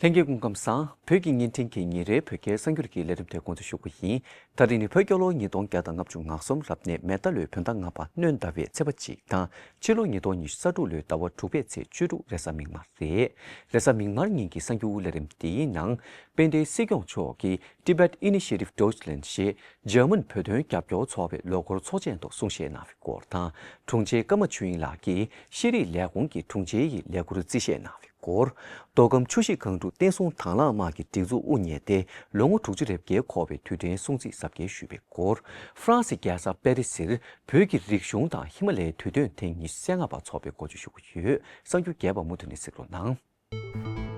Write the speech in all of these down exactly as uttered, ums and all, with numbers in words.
ལྷན་རྒྱས་སྐུ་ཁམས་བཟང་། བོད་ཀྱི་བརྙན་འཕྲིན་གྱི་ཉིན་རེའི་བོད་སྐད་གསར་འགྱུར་གྱི་ལས་རིམ་དེ་འགོ་འཛུགས་ཞུ་གི་ཡིན། ད་རིང་ནི་བོད་རྒྱལ་ལོ་ཉིས་སྟོང་བརྒྱ་དང་ལྔ་བཅུ་ང་གསུམ་རབ་གནས་མེ་རྟ་ལོའི་བོད་ཟླ་ལྔ་པ་སྣྲོན་ཟླ་བའི་ཚེས་པ་གཅིག་དང་། ཕྱི་ལོ་ཉིས་སྟོང་ཉི་ཤུ་རྩ་དྲུག་ལོའི་ཟླ་བ་དྲུག་པའི་ཚེས་བཅུ་དྲུག་རེས་གཟའ་མིག་དམར་རེད། རེས་གཟའ་མིག་དམར་ཉིན་གྱི་གསར་འགྱུར་ལས་རིམ་འདིའི་ནང་། དཔལ་ལྡན་སྲིད་སྐྱོང་མཆོག་གིས་Tibet Initiative Deutschland ཞེས་འཇར་མན་བོད་དོན་རྒྱབ་སྐྱོར་ཚོགས་པའི་ལོ་འཁོར་ཚོགས་ཆེན་ཐོག་གསུང་བཤད་གནང་བའི་སྐོར་དང་། དྲུང་ཆེ་ཀརྨ་ཆོས་དབྱིངས་ལགས་ཀྱིས་ཤེས་རིག་ལས་ཁུངས་ཀྱི་དྲུང་ཆེ་ཡི་ལས་འཁུར་རྩིས་བཞེས་གནང་བའི་སྐོར། མདོ་ཁམས་ཆུ་བཞི་སྒང་དྲུག་བསྟན་སྲུང་དང་བླངས་དམག་གི་སྒྲིག་འཛུགས་དབུ་བརྙེས་ཏེ་ལོ་ངོ་དྲུག་ཅུ་རེ་བརྒྱད་འཁོར་བའི་དུས་དྲན་སྲུང་བརྩི་གཟབ་རྒྱས་ཞུས་པའི་སྐོར། ཧྥ་རན་སིའི་རྒྱལ་ས་པེ་རི་སིར་བོད་ཀྱི་རིག་གཞུང་དང་ཧི་མ་ལ་ཡའི་དུས་སྟོན་ཐེངས་ཉི་ཤུ་རྩ་ལྔ་པ་འཚོགས་པའི་འགོ་བརྗོད་ཞུ་གི་ཡོད། གསར་འགྱུར་རྒྱས་པ་མུ་མཐུད་ནས་གཟིགས་རོགས་གནང་།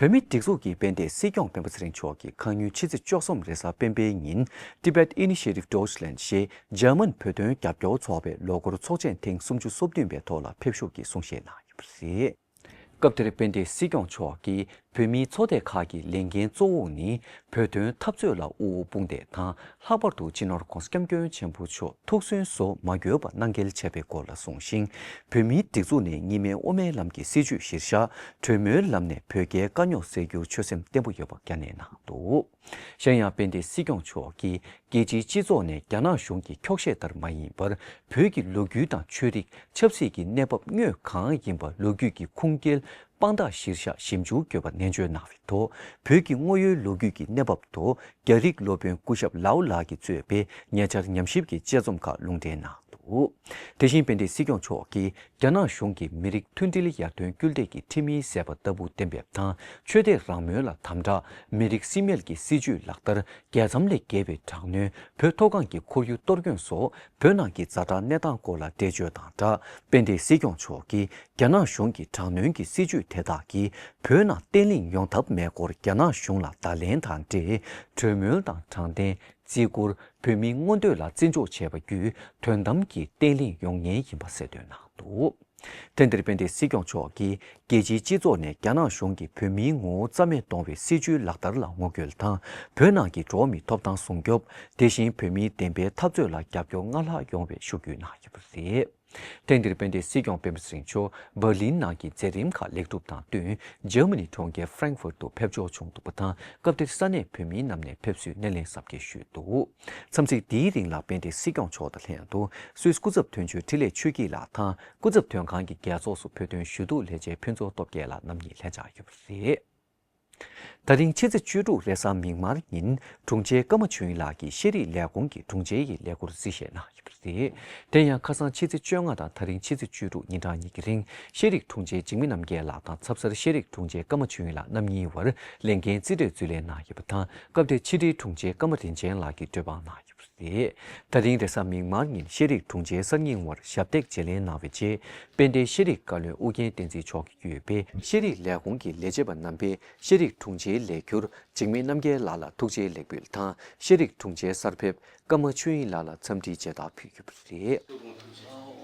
བོད་མིའི་སྒྲིག་འཛུགས་ཀྱི་དཔལ་ལྡན་སྲིད་སྐྱོང་སྤེན་པ་ཚེ་རིང་མཆོག་གིས་ཁ་ཉིན་ཕྱི་ཚེས་བཅུ་གསུམ་རེས་གཟའ་སྤེན་པའི་ཉིན་Tibet Initiative Deutschland ཞེས་འཇར་མན་བོད་དོན་རྒྱབ་སྐྱོར་ཚོགས་པའི་ལོ་འཁོར་ཚོགས་ཆེན་ཐེངས་སུམ་ཅུ་སོ་བདུན་པའི་ཐོག་ལ་ཕེབས་ཞུགས་ཀྱིས་གསུང་བཤད་གནང་ཡོད་པ་རེད། སྐབས་དེར་དཔལ་ལྡན་སྲིད་སྐྱོང་མཆོག་གིས་བོད་མིའི་ཚོགས་སྡེ་ཁག་གི་ལས་འགན་གཙོ་བོ་ནི་བོད་དོན་འཐབ་རྩོད་ལ་དབུ་བོ་དཔུང་འདེགས་དང་། ལྷག་པར་དུ་སྤྱི་ནོར་༧གོང་ས་༧སྐྱབས་མགོན་ཆེན་པོ་མཆོག་ཐུགས་སུན་སོ་མ་འགྱོད་པ་གནང་གལ་ཆེ་བའི་སྐོར་ལ་གསུངས་ཤིང་། བོད་མིའི་སྒྲིག་འཛུགས་ནས་གཉིས་སྨན་དབུ་མའི་ལམ་གྱི་སྲིད་བྱུས་གཞིར་བཞག་གྲོས་མོལ་ལམ་ནས་བོད་རྒྱའི་དཀའ་རྙོག་སེལ་རྒྱུར་ཆོད་སེམས་བརྟན་པོ་ཡོད་པ་བསྐྱར་ནན་གནང་འདུག། གཞན་ཡང་དཔལ་ལྡན་སྲིད་སྐྱོང་མཆོག་གིས་རྒྱལ་སྤྱིའི་སྤྱི་ཚོགས་ནས་རྒྱ་ནག་གཞུང་གི་འཁྱོག་བཤད་ལྟར་མ་ཡིན་པར། བོད་ཀྱི་ལོ་རྒྱུས་དང་ཆོས་རིག་ཆབ་སྲིད་ཀྱི་གནས་བབ་དངོས་གང་ཡིན་པ་ལོ་རྒྱུས་ཀྱི་ཁུངས་སྐྱེལ་དཔང་རྟགས་གཞིར་བཞག་ཞིབ་འཇུག་དགོས་པ་ནན་བརྗོད་གནང་བའི་ཐོག། བོད་ཀྱི་དངོས་ཡོད་ལོ་རྒྱུས་ཀྱི་གནས་བབ་ཐོག་རྒྱ་རིགས་སློབ་དཔོན་སྐུ་ཞབས་ལའོ་ལགས་ཀྱིས་གཙོས་པའི་ཉེ་ཆར་ཉམས་ཞིབ་ཀྱི་དཔྱད་རྩོམ་ཁག་ལུང་འདྲེན་གནང་འདུག། དེ་བཞིན་དཔལ་ལྡན་སྲིད་སྐྱོང་མཆོག་གིས་རྒྱ་ནག་གཞུང་གིས་མི་རིགས་མཐུན་སྒྲིལ་ཡར་ཐོན་སྐུལ་འདེད་ཀྱི་ཁྲིམས་ཡིག་ཟེར་བ་ལྟ་བུ་གཏན་འབེབས་དང་། ཆོས་དད་རང་མོས་ལ་དམ་དྲག། མི་རིགས་སྲིད་མེད་ཀྱི་སྲིད་བྱུས་ལག་བསྟར། རྒྱལ་མཚམས་ལས་བརྒལ་བའི་དྲག་གནོན། བོད་མཐོ་སྒང་གི་ཁོར་ཡུག་གཏོར་སྐྱོན་སོགས་བོད་ནང་གི་ཛ་དྲག་གནས་སྟངས་སྐོར་ལ་འགྲེལ་བརྗོད་དང་སྦྲགས། དཔལ་ལྡན་སྲིད་སྐྱོང་མཆོག་གིས་རྒྱ་ནག་གཞུང་གི་དྲག་གནོན་གྱི་སྲིད་བྱུས་དེ་དག་གིས་བོད་ནང་བརྟན་ལྷིང་ཡོང་ཐབས་མེད་སྐོར་རྒྱ་ནག་གཞུང་ལ་བརྡ་ལན་དང་འབྲེལ། གྲོས་མོལ་དང་དྲང་བདེན། བརྩི་བཀུར། བོད་མིའི་མངོན་འདོད་ལ་བརྩི་འཇོག་བྱས་པ་བརྒྱུད་དོན་དམ་གྱི་བརྟན་ལྷིང་ཡོང་ངེས་ཡིན་པ་གསལ་སྟོན་གནང་འདུག། ཐེངས་འདིར་དཔལ་ལྡན་སྲིད་སྐྱོང་མཆོག་གིས་རྒྱལ་སྤྱིའི་སྤྱི་ཚོགས་ནས་རྒྱ་ནག་གཞུང་གིས་བོད་མིའི་ངོ་བོ་རྩ་མེད་གཏོང་བའི་སྲིད་བྱུས་ལག་བསྟར་ལ་ངོ་རྒོལ་དང་། བོད་ནང་གི་འགྲོ་བ་མིའི་ཐོབ་ཐང་སྲུང་སྐྱོབ། དེ་བཞིན་བོད་མིའི་བདེན་པའི་འཐབ་རྩོད་ལ་རྒྱབ་སྐྱོར་སྔར་ལྷག་ཡོང་བའི་ཤུགས་སྐུལ་གནང་ཡོད་པ་རེད། ཐེངས་འདིར་དཔལ་ལྡན་སྲིད་སྐྱོང་སྤེན་པ་ཚེ་རིང་མཆོག་འབར་ལིན་ནང་གི་མཛད་རིམ་ཁག་ལེགས་གྲུབ་དང་བསྟུན། འཇར་མ་ནི་གྲོང་ཁྱེར་ཧྥ་རེང་ཧྥུར་དུ་ཕེབས་འབྱོར་བྱུང་འདུག་པ་དང་། སྐབས་དེར་ས་གནས་བོད་མིའི་ནང་ནས་ཕེབས་བསུའི་སྣེ་ལེན་གཟབ་རྒྱས་ཞུས་འདུག། འཚམས་གཟིགས་འདིའི་རིང་ལ་དཔལ་ལྡན་སྲིད་སྐྱོང་མཆོག་དང་ལྷན་དུ་སུད་སི་སྐུ་ཚབ་དོན་གཅོད་འཕྲིན་ལས་ཆོས་སྐྱིད་ལགས་དང་། སྐུ་ཚབ་དོན་ཁང་གི་རྒྱལ་ཚོགས་སུ་བོད་དོན་ཞུ་གཏུག་ལས་བྱེད་ཕུན་ཚོགས་སྟོབས་རྒྱལ་ལགས་རྣམ་གཉིས་ལྷན་བཅར་ཡོད་པ་རེད། ད་རིང་ཕྱི་ཚེས་བཅུ་དྲུག་རེས་གཟའ་མིག་དམར་ཉིན་དྲུང་ཆེ་ཀརྨ་ཆོས་དབྱིངས་ལགས་ཀྱིས་ཤེས་རིག་ལས་ཁུངས་ཀྱི་དྲུང་ཆེ་ཡི་ལས་འཁུར་རྩིས་བཞེས་གནང་ཡོད་པ་རེད། དེ་ཡང་ཁ་སང་ཕྱི་ཚེས་བཅོ་ལྔ་དང་ད་རིང་ཕྱི་ཚེས་བཅུ་དྲུག་ཉིན་གྲངས་གཉིས་ཀྱི་རིང་ཤེས་རིག་དྲུང་ཆེ་འཇིགས་མེད་རྣམ་རྒྱལ་ལགས་དང་ཚབ་གསར་ཤེས་རིག་དྲུང་ཆེ་ཀརྨ་ཆོས་དབྱིངས་ལགས་རྣམ་གཉིས་བར་ལས་འགན་རྩིས་སྤྲོད་རྩིས་ལེན་གནང་ཡོད་པ་དང་། སྐབས་དེར་ཕྱི་དྲིལ་དྲུང་ཆེ་ཀརྨ་རིན་ཆེན་ལགས་ཀྱིས་གྲོས་འབག་གནང་ཡོད་པ་རེད། ད་རིང་རེས་གཟའ་མིག་དམར་ཉིན་ཤེས་རིག་དྲུང་ཆེ་གསར་རྙིང་བར་ཞབས་འདེགས་བརྗེ་ལེན་གནང་བའི་རྗེས། དཔལ་ལྡན་ཤེས་རིག་བཀའ་བློན་ཨུ་རྒྱན་བསྟན་འཛིན་མཆོག་གིས་བརྒྱུད་པའི་ཤེས་རིག་ལས་ཁུངས་ཀྱི་ལས་བྱེད་པ་རྣམ་པས་ཤེས་རིག་དྲུང་ཆེའི་ལས་འཁྱུར་འཇིགས་མེད་རྣམ་རྒྱལ་ལགས་ལ་ཐུགས་རྗེའི་ལེགས་འབུལ་དང་། ཤེས་རིག་དྲུང་ཆེ་གསར་ཕེབས་ཀརྨ་ཆོས་དབྱིངས་ལགས་ལ་འཚམས་འདྲིའི་མཇལ་དར་ཕུལ་ཡོད་པ་རེད།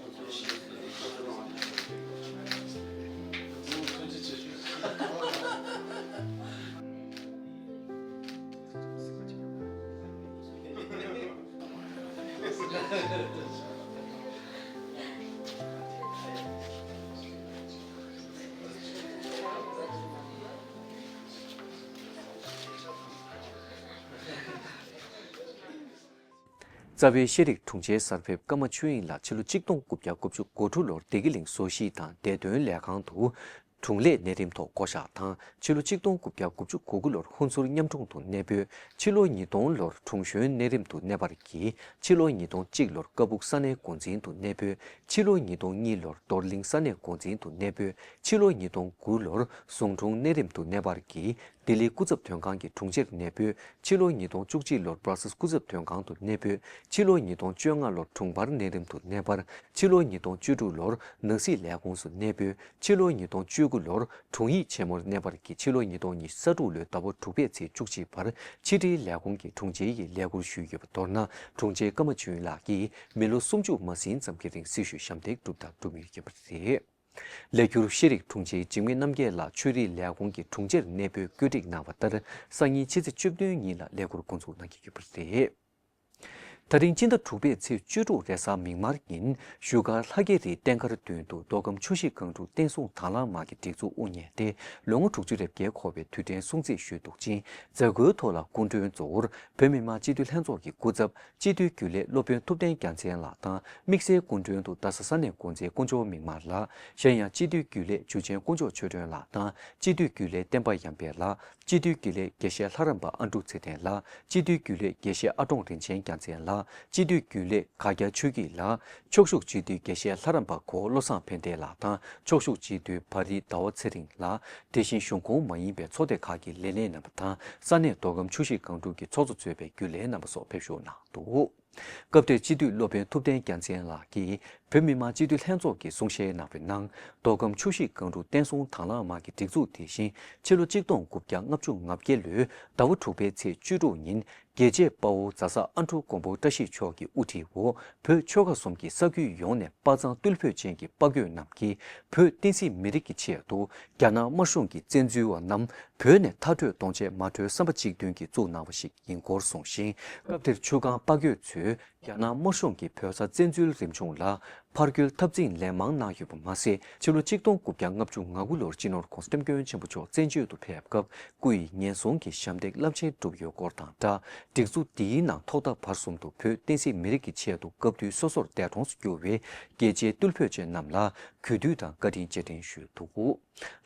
རྩ་བའི་ཤེས་རིག་དྲུང་ཆེ་གསར་ཕེབས་ཀརྨ་ཆོས་དབྱིངས་ལགས་ཕྱི་ལོ་གཅིག་སྟོང་དགུ་བརྒྱ་དགུ་བཅུ་གོ་དྲུག་ལོར་བདེ་སྐྱིད་གླིང་བཟོ་གཞིས་དང་བདེ་དོན་ལས་ཁང་དུ་དྲུང་ལས་གནས་རིམ་ཐོག་བསྐོ་གཞག་དང་། ཕྱི་ལོ་གཅིག་སྟོང་དགུ་བརྒྱ་དགུ་བཅུ་གོ་དགུ་ལོར་ཧུན་སུར་ཉམ་དྲུང་དུ་གནས་སྤོས། ཕྱི་ལོ་ཉིས་སྟོང་ལོར་དྲུང་གཞོན་གནས་རིམ་དུ་གནས་སྤར་གྱིས། ཕྱི་ལོ་ཉིས་སྟོང་གཅིག་ལོར་ཀ་སྦུག་ས་གནས་འགོ་འཛིན་དུ་གནས་སྤོས། ཕྱི་ལོ་ཉིས་སྟོང་གཉིས་ལོར་རྡོར་གླིང་ས་གནས་འགོ་འཛིན་དུ་གནས་སྤོས། ཕྱི་ལོ་ཉིས་སྟོང་དགུ་ལོར་ཟུང་དྲུང་གནས་རིམ་དུ་གནས་སྤར་གྱིས། ལྡི་ལི་སྐུ་ཚབ་དོན་ཁང་གི་དྲུང་ཆེར་གནས་སྤོས། ཕྱི་ལོ་ཉིས་སྟོང་བཅུ་གཅིག་ལོར་སྦྲ་སིལ་སྐུ་ཚབ་དོན་ཁང་དུ་གནས་སྤོས། ཕྱི་ལོ་ཉིས་སྟོང་བཅོ་ལྔ་ལོར་དྲུང་འཕར་གནས་རིམ་དུ་གནས་སྤར། ཕྱི་ལོ་ཉིས་སྟོང་བཅུ་དྲུག་ལོར་ནང་སྲིད་ལས་ཁུངས་སུ་གནས་སྤོས། ཕྱི་ལོ་ཉིས་སྟོང་བཅུ་དགུ་ལོར་དྲུང་ཡིག་ཆེན་མོར་གནས་སྤར་གྱིས། ཕྱི་ལོ་ཉིས་སྟོང་ཉི་ཤུ་རྩ་དྲུག་ལོའི་ཟླ་བ་དྲུག་པའི་ཚེས་བཅུ་གཅིག་བར་ཕྱི་དྲིལ་ལས་ཁུངས་ཀྱི་དྲུང་ཆེ་ཡི་ལས་འཁུར་ཞུས་ཡོད་པ། མདོར་ན། དྲུང་ཆེ་ཀརྨ་ཆོས་དབྱིངས་ལགས་ཀྱིས་མི་ལོ་སུམ་ཅུ་མ་ཟིན་ཙམ་གྱི་རིང་སྲི་ཞུ་ཞབས་འདེགས་བསྒྲུབས་དང་སྒྲུབ་མུས་ཡིན་པ་རེད། ལས་འཁྱུར་ཤེས་རིག་དྲུང་ཆེ་འཇིགས་མེད་རྣམ་རྒྱལ་ལགས་ཆོས་རིག་ལས་ཁུངས་ཀྱི་དྲུང་ཆེར་གནས་སྤོས་བཀོད་སྒྲིག་གནང་བ་ལྟར། སང་ཉིན་ཕྱི་ཚེས་བཅུ་བདུན་ཉིན་ལ་ལས་འཁུར་འགོ་འཛུགས་གནང་གི་ཡོད་པ་རེད། ད་རིང་སྤྱི་ཟླ་དྲུག་པའི་ཚེས་བཅུ་དྲུག་རེས་གཟའ་མིག་དམར་ཉིན་བཞུགས་སྒར་ལྷ་རྒྱལ་རིའི་རྟེན་མཁར་མདུན་དུ་མདོ་ཁམས་ཆུ་བཞི་སྒང་དྲུག་བསྟན་སྲུང་དྭང་བླངས་དམག་གི་སྒྲིག་འཛུགས་དབུ་བརྙེས་ཏེ། ལོ་ངོ་དྲུག་ཅུ་རེ་བརྒྱད་འཁོར་བའི་དུས་དྲན་སྲུང་བརྩི་ཞུས་འདུག་ཅིང་། མཛད་སྒོའི་ཐོག་ལ་སྐུ་མགྲོན་གཙོ་བོར་བོད་མི་མང་སྤྱི་འཐུས་ལྷན་ཚོགས་ཀྱི་སྐུ་ཚབ་སྤྱི་འཐུས་རྒྱུན་ལས་སློབ་དཔོན་ཐུབ་བསྟན་རྒྱལ་མཚན་ལགས་དང་། དམིགས་བསལ་སྐུ་མགྲོན་དུ་རྡ་ས་ས་གནས་འགོ་འཛིན་དཀོན་མཆོག་མིག་དམར་ལགས། གཞན་ཡང་སྤྱི་འཐུས་རྒྱུན་ལས་འཇུ་ཆེན་དཀོན་མཆོག་ཆོས་སྒྲོན་ལགས་དང་། སྤྱི་འཐུས་རྒྱུན་ལས་བསྟན་པ་ཡར་འཕེལ་ལགས། སྤྱི་འཐུས་རྒྱུན་ལས་དགེ་བཤེས་ལྷ་རམས་པ་ཨ་འབྲུག་ཚེ་བརྟན་ལགས། སྤྱི་འཐུས་རྒྱུན་ལས་དགེ་བཤེས་ཨ་ཀྲོང་རིན་ཆེན་རྒྱལ་མཚན་ལགས། སྤྱི་འཐུས་རྒྱུན་ལས་དགའ་རྒྱ་ཆོས་སྐྱིད་ལགས། ཕྱོགས་བཞུགས་སྤྱི་འཐུས་དགེ་བཤེས་ལྷ་རམས་པ་གོ་བློ་བཟང་ཕན་བདེ་ལགས་དང་། ཕྱོགས་བཞུགས་སྤྱི་འཐུས་བ་རི་ཟླ་བ་ཚེ་རིང་ལགས། དེ་བཞིན་གཞུང་ཁོངས་མ་ཡིན་པའི་ཚོགས་སྡེ་ཁག་གི་ལས་སྣེ་རྣམ་པ་དང་། ས་གནས་མདོ་ཁམས་ཆུ་བཞི་སྒང་དྲུག་གི་ཚོགས་གཙོ་གཙོས་པའི་རྒྱུན་ལས་རྣམ་པ་སོགས་ཕེབས་ཞུགས་གནང་འདུག། སྐབས་དེར་སྤྱི་འཐུས་སློབ་དཔོན་ཐུབ་བསྟན་རྒྱལ་མཚན་ལགས་ཀྱིས་བོད་མི་མང་སྤྱི་འཐུས་ལྷན་ཚོགས་ཀྱི་གསུང་བཤད་གནང་བའི་ནང་། མདོ་ཁམས་ཆུ་བཞི་སྒང་དྲུག་བསྟན་སྲུང་དྭང་བླངས་དམག་གི་སྒྲིག་འཛུགས་དེ་བཞིན་ཕྱི་ལོ་གཅིག་སྟོང་དགུ་བརྒྱ་ལྔ་བཅུ་ང་བརྒྱད་ལོའི་ཟླ་བ་དྲུག་པའི་ཚེས་བཅུ་དྲུག་ཉིན་རྒྱལ་གཅེས་དཔའ་བོ་རྫ་ས་ཨ་འབྲུག་མགོན་པོ་བཀྲ་ཤིས་མཆོག་གི་དབུ་ཁྲིད་འོག་བོད་ཆོལ་ཁ་གསུམ་གྱི་ས་ཁུལ་ཡོངས་ནས་དཔའ་མཛངས་རྟུལ་ཕོད་ཅན་གྱི་དཔའ་རྒོད་རྣམས་ཀྱིས་བོད་བསྟན་སྲིད་མི་རིགས་ཀྱི་ཆེད་དུ་རྒྱ་ནག་དམར་གཞུང་གི་བཙན་འཛུལ་བ་རྣམས་བོད་ནས་མཐར་སྐྲོད་གཏོང་ཆེད་མ་གྲོས་བསམ་པ་གཅིག་མཐུན་གྱིས་བཙུགས་གནང་བ་ཞིག་ཡིན་སྐོར་གསུངས་ཤིང་། སྐབས་དེར་ཆུ་སྒང་དཔའ་རྒོད་ཚོས་རྒྱ་ནག་དམར་གཞུང་གིས་བོད་ས་བཙན་འཛུལ་རིམ་བྱུང་ལ་ཕར་རྒོལ་འཐབ་འཛིང་ལན་མང་གནང་ཡོད་པ་མ་ཟད། ཕྱི་ལོ་གཅིག་སྟོང་དགུ་བརྒྱ་ལྔ་བཅུ་ང་དགུ་ལོར་སྤྱི་ནོར་༧གོང་ས་༧སྐྱབས་མགོན་ཆེན་པོ་མཆོག་བཙན་བྱོལ་དུ་ཕེབས་སྐབས་སྐུ་ཡི་ཉེན་སྲུང་གི་ཞབས་འདེགས་རླབས་ཆེན་བསྒྲུབས་ཡོད་སྐོར་དང་སྦྲགས། སྒྲིག་འཛུགས་འདིའི་ནང་ཐོག་མཐའ་བར་གསུམ་དུ་བོད་བསྟན་སྲིད་མི་རིགས་ཀྱི་ཆེད་དུ་སྐབས་དུས་སོ་སོར་འདས་གྲོངས་སུ་གྱུར་བའི་རྒྱལ་གཅེས་རྟུལ་ཕོད་ཅན་རྣམས་ལ་གུས་འདུད་དང་བཀའ་དྲིན་རྗེས་དྲན་ཞུས་འདུག།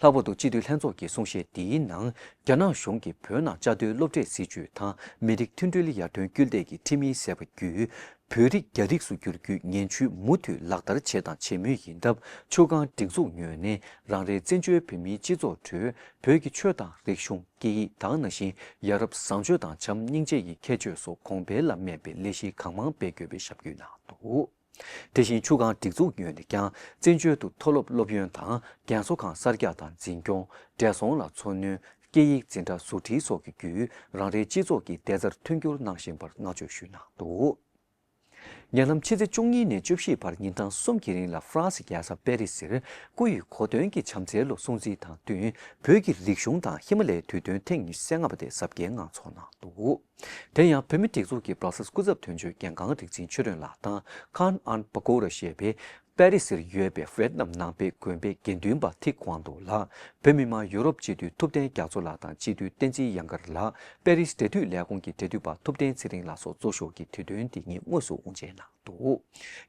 ལྷག་པར་དུ་སྤྱི་འཐུས་ལྷན་ཚོགས་ཀྱི་གསུང་བཤད་འདིའི་ནང་། རྒྱ་ནག་གཞུང་གིས་བོད་ནང་བཅའ་སྡོད་སློབ་གྲྭའི་སྲིད་བྱུས་དང་མི་རིགས་མཐུན་སྒྲིལ་ཡར་ཐོན་སྐུལ་འདེད་ཀྱི་ཁྲིམས་ཡིག་ཟེར་བ་བརྒྱུད། བོད་རིགས་རྒྱ་རིགས་སུ་བསྒྱུར་རྒྱུའི་ངན་བྱུས་མུ་མཐུད་ལག་བསྟར་བྱས་དང་བྱེད་མུས་ཡིན་སྟབས། ཆུ་སྒང་སྒྲིག་འཛུགས་ངོས་ནས་རང་རེའི་བཙན་བྱོལ་བོད་མིའི་སྤྱི་ཚོགས་ཁྲོད་བོད་ཀྱི་ཆོས་དང་རིག་གཞུང་། སྐད་ཡིག་དང་ནང་བཞིན་ཡ་རབས་བཟང་སྤྱོད་དང་བྱམས་སྙིང་རྗེ་ཡི་ཁྱད་ཆོས་སོགས་གོང་འཕེལ་ལ་སྨན་པའི་ལས་གཞི་གང་མང་སྤེལ་དགོས་པའི་ཞབས་སྐུལ་གནང་འདུག། དེ་བཞིན་ཆུ་སྒང་སྒྲིག་འཛུགས་ངོས་ནས་ཀྱང་བཙན་བྱོལ་དུ་མཐོ་སློབ་སློབ་ཡོན་དང་རྒན་གསོ་ཁང་གསར་རྒྱག་དང་འཛིན་སྐྱོང་། བགྲེས་སོང་ལ་འཚོ་སྣོན། སྐད་ཡིག་འཛིན་གྲྭ་བཟོ་ཁྲིད་སོགས་ཀྱི་བརྒྱུད་རང་རེའི་སྤྱི་ཚོགས་ཀྱི་བདེ་རྩར་མཐུན་འགྱུར་གནང་བཞིན་པར་བསྔགས་བརྗོད་ཞུས་གནང་འདུག། ཉེ་ལམ་ཕྱི་ཚེས་བཅུ་གཉིས་ནས་བཅུ་བཞི་བར་ཉིན་གྲངས་གསུམ་གྱི་རིང་ལ་ཧྥ་རན་སི་རྒྱལ་ས་པེ་རི་སིར་སྐུ་ཡི་གོ་སྟོན་གྱི་བྱམས་བརྩེའི་ལོ་སྲུང་བརྩི་དང་བསྟུན་བོད་ཀྱི་རིག་གཞུང་དང་ཧི་མ་ལའི་དུས་སྟོན་ཐེངས་ཉི་ཤུ་རྩ་ལྔ་པ་དེ་གཟབ་རྒྱས་ངང་འཚོགས་གནང་འདུག། དེ་ཡང་བོད་མིའི་སྒྲིག་འཛུགས་ཀྱི་སྦྲག་སྲིད་སྐུ་ཚབ་དོན་གཅོད་རྒན་ཁང་རིག་འཛིན་ཆོས་སྒྲོན་ལགས་དང་ཁཱན་ཨན་པ་ཀོ་ར་ཞེས་པའི་པེ་རི་སིར་ཡོད་པའི་ཝེད་ནམ་ནང་པའི་དགོན་པའི་དགེ་འདུན་པ་ཐི་ཀོང་ཏོ་ལགས། བོད་མི་མང་ཡུ་རོབ་སྤྱི་འཐུས་ཐུབ་བསྟན་རྒྱ་མཚོ་ལགས་དང་སྤྱི་འཐུས་བསྟན་འཛིན་དབྱངས་དཀར་ལགས། པེ་རི་སི་འབྲེལ་མཐུད་ལས་ཁུངས་ཀྱི་འབྲེལ་མཐུད་པ་ཐུབ་བསྟན་ཚེ་རིང་ལགས་སོགས་གཙོ་ཞུགས་ཀྱིས་དུས་སྟོན་འདི་ཉིད་དངོས་སུ་དབུ་འབྱེད་གནང་འདུག།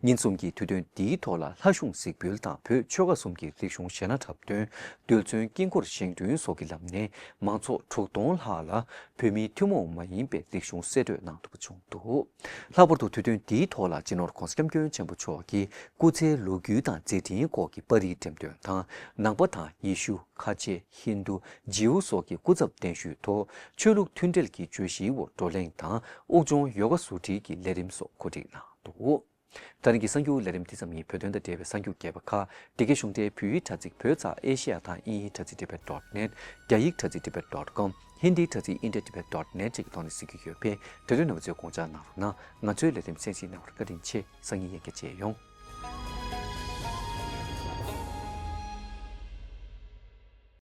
ཉིན་གསུམ་གྱི་དུས་སྟོན་འདིའི་ཐོག་ལ་ལྷ་གཞུང་གཟིགས་འབུལ་དང་བོད་ཆོལ་ཁ་གསུམ་གྱི་རིག་གཞུང་གཞས་སྣ་འཁྲབ་སྟོན། རྡུལ་ཚོན་དཀྱིལ་འཁོར་བཞེངས་སྐྲུན་སོགས་ཀྱི་ལམ་ནས་མང་ཚོགས་དྲུག་སྟོང་ལྷག་ལ་བོད་མིའི་ཐུན་མོང་མ་ཡིན་པའི་རིག་གཞུང་གསེད་བཀྲོལ་གནང་ཐུབ་པ་བྱུང་འདུག། ལྷག་པར་དུ་དུས་སྟོན་འདིའི་ཐོག་ལ་སྤྱི་ནོར་༧གོང་ས་༧སྐྱབས་མགོན་ཆེན་པོ་མཆོག་གིས་སྐུ་ཚེའི་ལོ་རྒྱུས་དང་མཛད་འཕྲིན་སྐོར་གྱི་པར་རིས་འགྲེམས་སྟོན་དང་། ནང་པ་དང་ཡེ་ཤུ། ཁ་ཆེ། ཧིན་རྡུ། ཇིའུ་སོགས་ཀྱི་སྐུ་ཚབ་གདན་ཞུའི་ཐོག་ཆོས་ལུགས་མཐུན་འབྲེལ་གྱི་བརྗོད་གཞིའི་འོག་བགྲོ་གླེང་དང་དབུགས་སྦྱོང་ཡོ་ག་ཟུར་ཁྲིད་ཀྱི་ལས་རིམ་སོགས་གོ་སྒྲིག་གནང་འདུག། ད་རིང་གི་གསར་འགྱུར་ལས་རིམ་འདི་ཙམ་ཡིན། བོད་དོན་དང་འབྲེལ་བའི་གསར་འགྱུར་རྒྱས་པ་ཁག་འདི་གའི་གཞུང་འབྲེལ་བོད་ཡིག་དྲ་ཚིགས་བོད་ཙ་ཨེ་ཤེ་ཡ་དང་དབྱིན་ཡིག་དྲ་ཚིགས་tibet dot net། རྒྱ་ཡིག་དྲ་ཚིགས་tibet dot com། ཧིན་དིའི་དྲ་ཚིགས་india tibet dot net་བཅས་ཀྱི་ཐོག་ནས་གཟིགས་རྒྱུ་ཡོད་པས། དེ་དོན་རྣམ་པ་ཚོས་དགོངས་འཇགས་གནང་རོགས་གནང་། ང་ཚོའི་ལས་རིམ་གསན་གཟིགས་གནང་བར་བཀའ་དྲིན་ཆེ། སང་ཉིན་ཡང་བསྐྱར་མཇལ་ཡོང་།